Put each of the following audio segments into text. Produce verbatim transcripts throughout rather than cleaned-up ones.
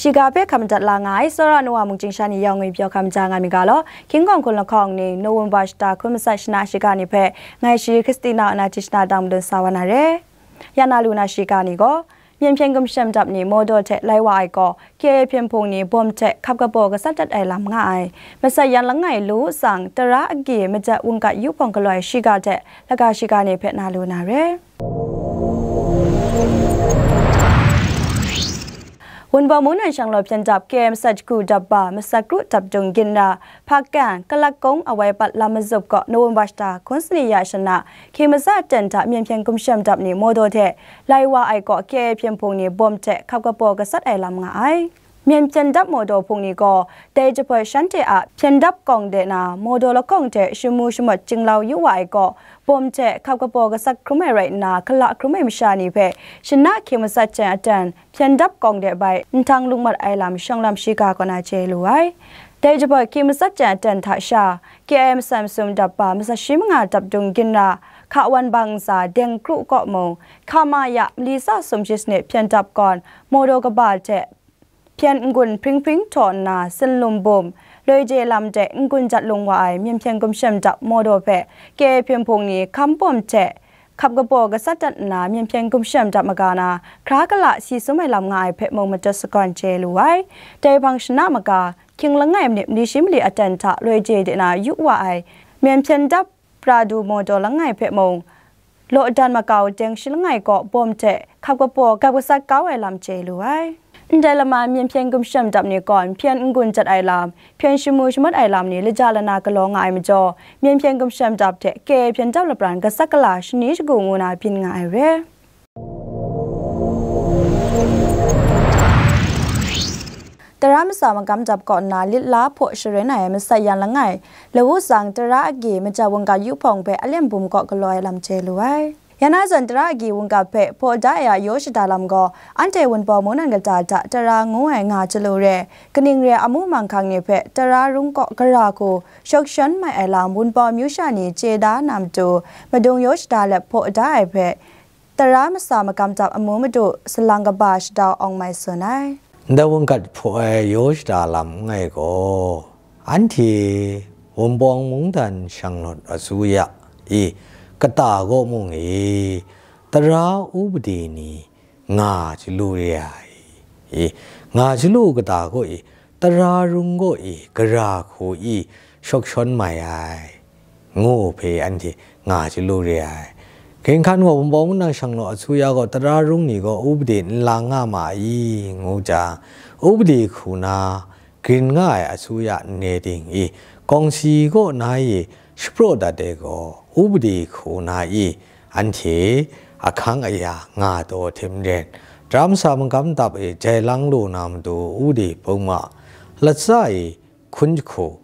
Shiga hpe hkam madat la nga ai, tsawra nu wa mungchying sha ni yawng ngwi pyaw hkam ja nga mi ga law, King Kawng Hkun lahkawng ni, November shata hkun matsat shana shiga ni hpe, ngai shi Christina na chyi shana dang madun sa wa na re. Ya na lu na shiga ni gaw, Myen hpyen gumshem dap ni Mawdaw hte lai wa ai gaw, K A hpyen hpung ni bawm hte hkap kabaw gasat dat ai lam nga ai. Matsat yan langai lu tsang, tara agyi madat wungkat yu hpawng galaw ai shiga hte laga shiga ni hpe na lu na re. Wunpawng mungdan shang law hpyen dap K M sat shagu dap ba, masat kru dap dung ginra, Hpakan, Kalak Kung awai pat lam mazup gaw November shata hkun sani ya shana, hkying matsat aten hta myen hpyen gumshem dap ni Mawdaw hte lai wa ai gaw K A hpyen hpung ni bawm hte hkap kabaw gasat ai lam nga ai. Myen hpyen dap Mawdaw hpung ni gaw, dai jahpawt shanhte a hpyen dap kawng de na, Mawdaw lahkawng hte shamu shamawt chyinglau yu wa ai gaw, bawm hte hkap kabaw gasat hkrum ai rai nna, hkala hkrum ai masha ni hpe, shana hkying matsat jen aten, hpyen dap kawng de bai, nhtang lung mat ai lam shawng lam shiga kaw na chye lu ai. Dai jahpawt hkying matsat jen aten hta sha, K I A masat masum dap ba, matsat shi manga dap dung ginra, hka wan bang ntsa deng kru kaw mung, hka ma ya, mali tsa sum shi sanit hpyen dap gawn, Mawdaw kaba hte, hpyen n-gun hpring hpring htaw nna, sinlum bum, loi je lam de n-gun jat lung wa ai, myen hpyen gumshem dap Mawdaw hpe, K A hpyen hpung ni hkam bawm hte, hkap kabaw gasat dat nna, myen hpyen gumshem dap maga na, hkra kala si sum ai lam nga ai hpe mung matut sagawn chye lu ai. Dai hpang shana maga, hkying langai manit mali shi mali aten hta loi je de na yu wa ai, myen hpyen dap pra du Mawdaw langai hpe mung, law dan makau deng shi langai kaw bawm hte hkap kabaw gap gasat kau ai lam chye lu ai. Ndai lama myen hpyen gumshem dap ni gawn hpyen n-gun jat ai lam, hpyen shamu shamawt ai lam ni laja lana galaw nga ai majaw, myen hpyen gumshem dap hte K A hpyen dap lapran gasat gala shani shagu ngu na byin nga ai re. Tara masa magam dap kaw nna lit la hpaw sharin ai masat yan langai, lawu tsang tara agyi madat wungga yu hpawng hpe Alem bum kaw galaw ai lam chye lu ai. Ya na zawn tara agyi wungga hpe hpaw da ai a yaw shada lam gaw, anhte Wunpawng mungdan kata hta tara ngu ai nga chyalu re, kaning re amu manghkang ni hpe tara rung kaw gara hku shawk shawn mai ai lam Wunpawng amyu sha ni chye da na matu, madung yaw shada let hpaw da ai hpe, tara masa magam dap amu madu salang kaba shadau awng mai tsun ai. Ndai wungkat hpaw ai yaw shada lam n-, ngai gaw, anhte Wunpawng mungdan shanglawt asuya i kata kaw mung i, tara upade ni nga chyalu re ai i, nga chyalu kata kaw i, tara rung kaw i, gara hku i, shawk shawn mai ai, ngu hpe anhte nga chyalu re ai. Ginhkan gaw Wunpawng mungdan shanglawt asuya gaw tara rung ni gaw upade n lang nga ma i, ngu jang, upade hku na grin nga ai asuya nne ting i, kawngsi kaw na i shapraw dat ai gaw, upade hku na i anhte ahkang aya nga taw hte maren, tara masa magam dap e jai lang lu na matu upade pungma latsa i hkun jahku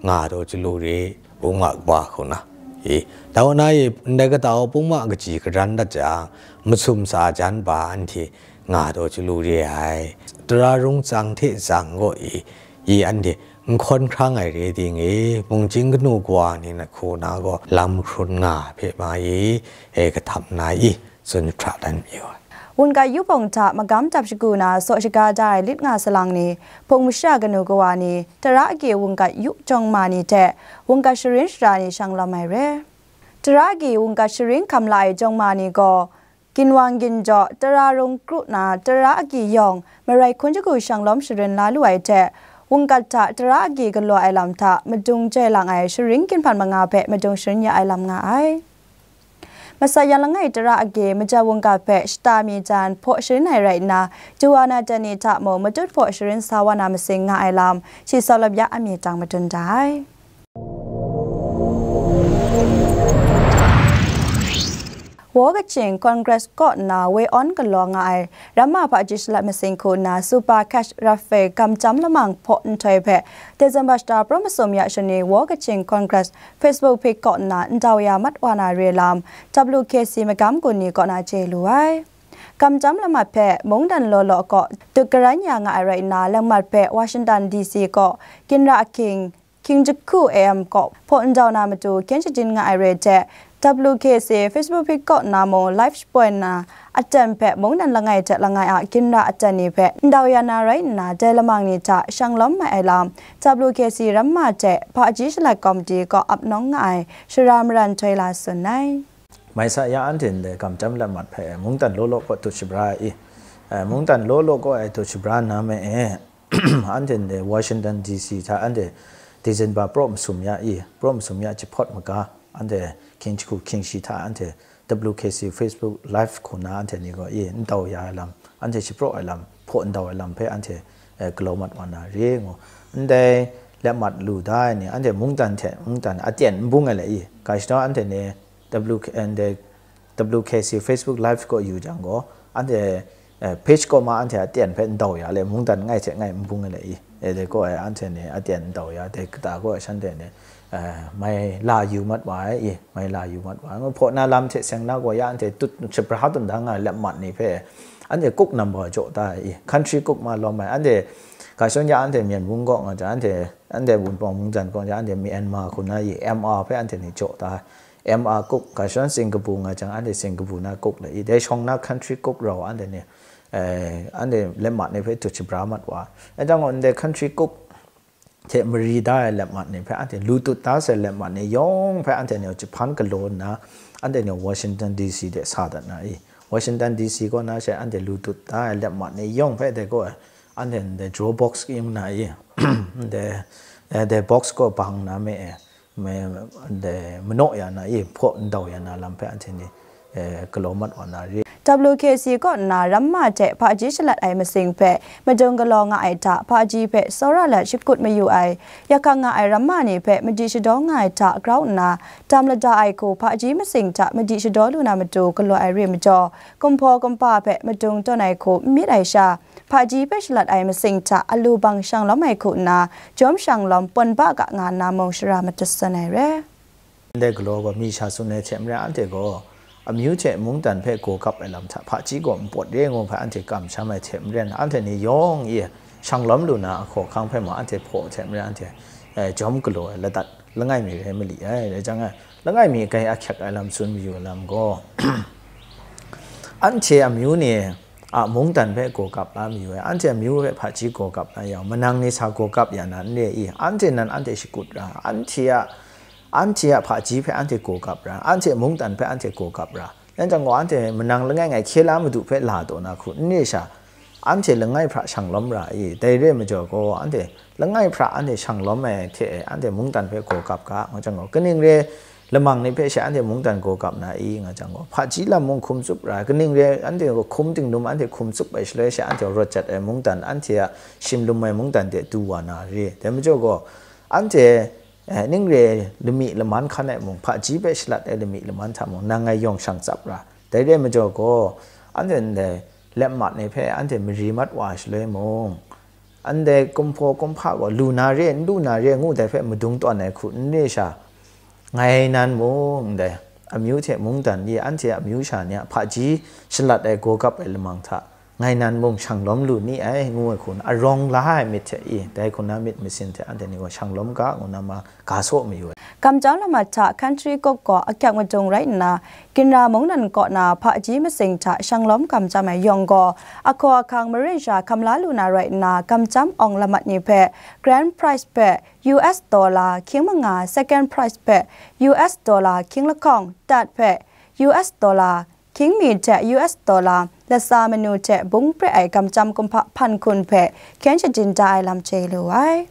nga taw chyalu re, pungma kaba hku na. I, dau na i ndai kata gaw pungma kaji karan dat jang, masum sa jan ba anhte nga taw chyalu re ai. Tara rung tsang hte tsang gaw i, i anhte n hkawn hkrang ai re ting e, mungchying kanu kawa ni na hku na gaw lam hkrun nga hpe ma i, e kahtam na i, tsun jahpra dan mayu ai. Wungga yu hpawng hta magam dap shagu na saw shaga da ai lit nga salang ni, hpung masha kanu kawa ni, tara agyi wungga yu jawng ma ni hte, wungga sharin shara ni shang lawm ai re. Tara agyi wungga sharin hkam la ai jawng ma ni gaw, ginwang ginjaw, tara rung kru na, tara agyi yawng, marai hkun jahku shang lawm sharin la lu ai hte, wungga hta tara agyi galaw ai lam hta madung jai lang ai sharin ginhpan manga hpe madung sharin ya ai lam nga ai. Masat yan langai tara agyi madat wungga hpe shata mi jan hpaw sharin ai rai nna, Joanna dan ni hta mung matut hpaw sharin sa wa na masing nga ai lam, shi Sawlap ya a myit dang madun da ai. War Kachin Congress kaw nna woi awn galaw nga ai ramma hpaji shalat masing hku nna Super Cash Raffle kamcham lamang hpaw nhtoi hpe December shata prum masum ya shani War Kachin Congress Facebook page kaw nna ndau ya mat wa na re lam W K C magam gun ni kaw na chye lu ai. Kamcham lamat hpe mungdan law law kaw dut karan ya nga ai rai nna, lamat hpe Washington D C kaw ginra ahkying, hkying jahku A M kaw hpaw ndau na matu hkyen shajin nga ai re hte, W K C Facebook page kaw na mung live shapoi na aten hpe mungdan langai hte langai a ginra aten ni hpe ndau ya na rai nna, dai lamang ni hta shanglawm mai ai lam W K C ramma hte hpaji shalat komiti kaw ap nawng nga ai Shara Maran Htoi la tsun ai. Mai sa ya anhte ndai kamsham lam mat hpe mungdan law law kaw dut shabra i, eh, mungdan law law kaw ai dut shabra na me e, anhte ndai Washington D C hta anhte December praw masum ya i, praw masum ya jahpawt maga, anhte hkying jahku hkying shi hta anhte W K C Facebook Live hku na anhte ni gaw i, ndau ya ai lam, anhte shapraw ai lam, hpaw ndau ai lam hpe anhte, eh, galaw mat wa na re ngu. Ndai lep mat lu da ai ni, anhte mungdan hte mungdan aten n bung ai le i, ga shadaw anhte ni W K, ndai W K C Facebook Live kaw yu jang gaw, anhte, eh, page kaw ma anhte aten hpe ndau ya le, mungdan ngai hte ngai n bung ai le i, eh, dai kaw ai anhte ni aten ndau ya, dai kata kaw ai shanhte ni, eh, mai la yu mat wa ai i, mai la yu mat wa ai. Ngu hpaw na lam hte seng na gaw ya anhte tut shabra tun da nga ai lep mat ni hpe, anhte kuk number jaw da ai i, country kuk ma lawm ai, anhte ga shadaw ya anhte Myen Bung kaw nga jang, anhte, anhte Wunpawng mungdan kaw ya anhte Myanmar hku na i, M R hpe anhte ni jaw da ai. M R kuk, ga shadaw Singapore nga jang, anhte Singapore na kuk le i, dai shawng na country kuk rau anhte ni, eh, anhte lep mat ni hpe dut shabra mat wa. Dai jang gaw, ndai country kuk hte mari da ai lep mat ni hpe anhte lu tut da sai lep mat ni yawng hpe anhte ni jahpan galaw nna, anhte ni Washington D C de sa dat na i, Washington D C kaw na she anhte lu tut da ai lep mat ni yawng hpe dai gaw, anhte ndai Dropbox yung na i, ndai, eh, dai box kaw bang na me e, me, ndai manaw ya na i, hpaw ndau ya na lam hpe anhte ni, eh, galaw mat wa na re. W K C kaw nna ramma hte hpaji shalat ai masing hpe madung galaw nga ai hta, hpaji hpe tsawra let shakut mayu ai, yakhang nga ai ramma ni hpe madi shadaw nga ai hta grau nna, tam lada ai hku hpaji masing hta madi shadaw lu na matu galaw ai re majaw, kumhpaw kumhpa hpe madung tawn ai hku n myit ai sha, hpaji hpe shalat ai masing hta alu bang shanglawm ai hku nna, jawm shanglawm pawn ba ga nga nna mung shara matut san ai re. Ndai galaw gaw mi sha tsun ai hte maren, anhte gaw amyu hte mungdan hpe gaw gap ai lam hta hpaji gaw npawt re ngu hpe anhte kamsham ai hte maren, anhte ni yawng e shanglawm lu na ahkaw ahkang hpe ma anhte hpaw hte maren, anhte, eh, jawm galaw ai ladat langai mi rai mali ai. Rai jang, langai mi grai ahkyek ai lam tsun mayu ai lam gaw, anhte amyu ni a mungdan hpe gaw gap la mayu ai, anhte amyu hpe hpaji gaw gap la yang, manang ni sa gaw gap ya na n re i? Anhte nan anhte shakut ra, anhte a, anhte a hpaji hpe anhte gaw gap ra, anhte mungdan hpe anhte gaw gap ra, yan jang gaw, anhte manang langai ngai hkye la madu hpe la taw na hku n re sha, anhte langai hpra shanglawm ra i? Dai re majaw gaw, anhte langai hpra anhte shanglawm ai hte e, anhte mungdan hpe gaw gap ga, nga jang gaw, kaning re lamang ni hpe she anhte mungdan gaw gap na i, nga jang gaw, hpaji lam mung hkum tsup ra, kaning re anhte gaw hkum tingnum anhte hkum tsup ai shaloi she anhte rawt jat ai mungdan, anhte a shim lum ai mungdan de du wa na re. Dai majaw gaw, anhte, eh, ning re lami laman hkan ai mung, hpaji hpe shalat ai lami laman hta mung, nang ngai yawng shang tsap ra. Dai re majaw gaw, anhte ndai lep mat ni hpe anhte mari mat wa ai shaloi mung, ndai kumhpaw kumhpa gaw lu na re, n lu na re ngu dai hpe madung tawn ai hku n re sha, ngai nan mung ndai amyu hte mungdan i, anhte a amyu sha ni a hpaji shalat ai gaw gap ai lamang hta, ngai nan mung shanglawm lu ni ai, ngu ai hku na arawng la ai myit hte i, dai hku na myit masin hte anhte ni gaw shanglawm ga, ngu na ma ga saw mayu ai. Kamsham lam hta country kuk gaw akyak madung rai nna, ginra mungdan kaw na hpaji masing hta shanglawm kamsham ai yawng gaw, ahkaw ahkang marin sha hkam la lu na rai nna, kamsham awng lamat ni hpe grand prize hpe U S dollar hkying manga, second prize hpe U S dollar hkying lahkawng, third hpe U S dollar hkying mi hte U S dollar latsa manu hte bung pre ai kamsham kumhpa hpan hkun hpe hkyen shadin da ai lam chye lu ai.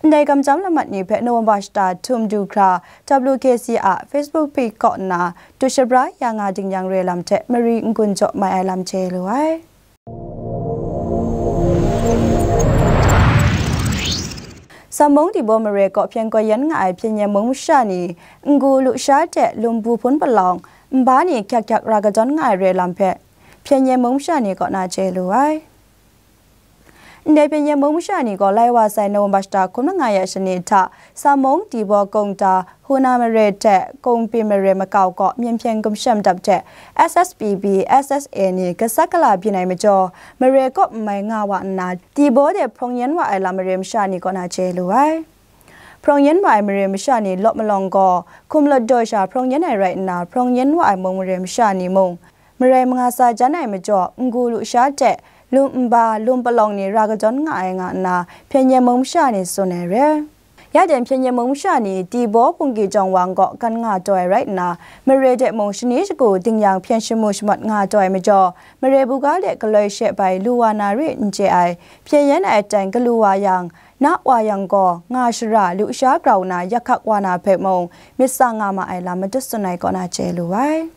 Ndai kamsham lamat ni hpe November shata htum du hkra W K C a Facebook page kaw nna dut shabra ya nga ding yang re lam hte mari n-gun jaw mai ai lam chye lu ai. Samung Tibaw mare kaw hpyen koi yan nga ai hpyen yen mung masha ni, n-gu lusha hte lumbu hpun palawng, nba ni hkyak hkyak ra kadawn nga ai re lam hpe, hpyen yen mung masha ni kaw na chye lu ai. Ndai hpyen yen mung masha ni gaw lai wa sai November shata hkun langa ya shani hta, Samung, Tibaw, Kungta, Huna mare hte Kungpin mare makau kaw myen hpyen gumshem dap hte S S P B, S S A ni gasat gala byin ai majaw, mare kaw n mai nga wa nna, Tibaw de hprawng yen wa ai lam mare masha ni kaw na chye lu ai. Hprawng yen wa ai mare masha ni lawp malawng gaw, hkum lawt daw sha hprawng yen ai rai nna, hprawng yen wa ai mung mare masha ni mung, marai manga sa jan ai majaw, n-gu lu sha hte, lum nba, lum palawng ni ra kadawn nga ai nga nna, Hpyen Yen mung masha ni tsun ai re. Ya den Hpyen Yen mung masha ni, Tibaw Hpungki Jawng Wang kaw kan nga taw ai rai nna, mare de mung shani shagu ding yang hpyen shamu shamawt nga taw ai majaw, mare buga de galoi she bai lu wa na re n chye ai, hpyen yen ai aten galu wa yang, na wa yang gaw, nga shara, lu sha grau na, yak hkak wa na hpe mung, myit tsang nga ma ai lam matut tsun ai kaw na chye lu ai.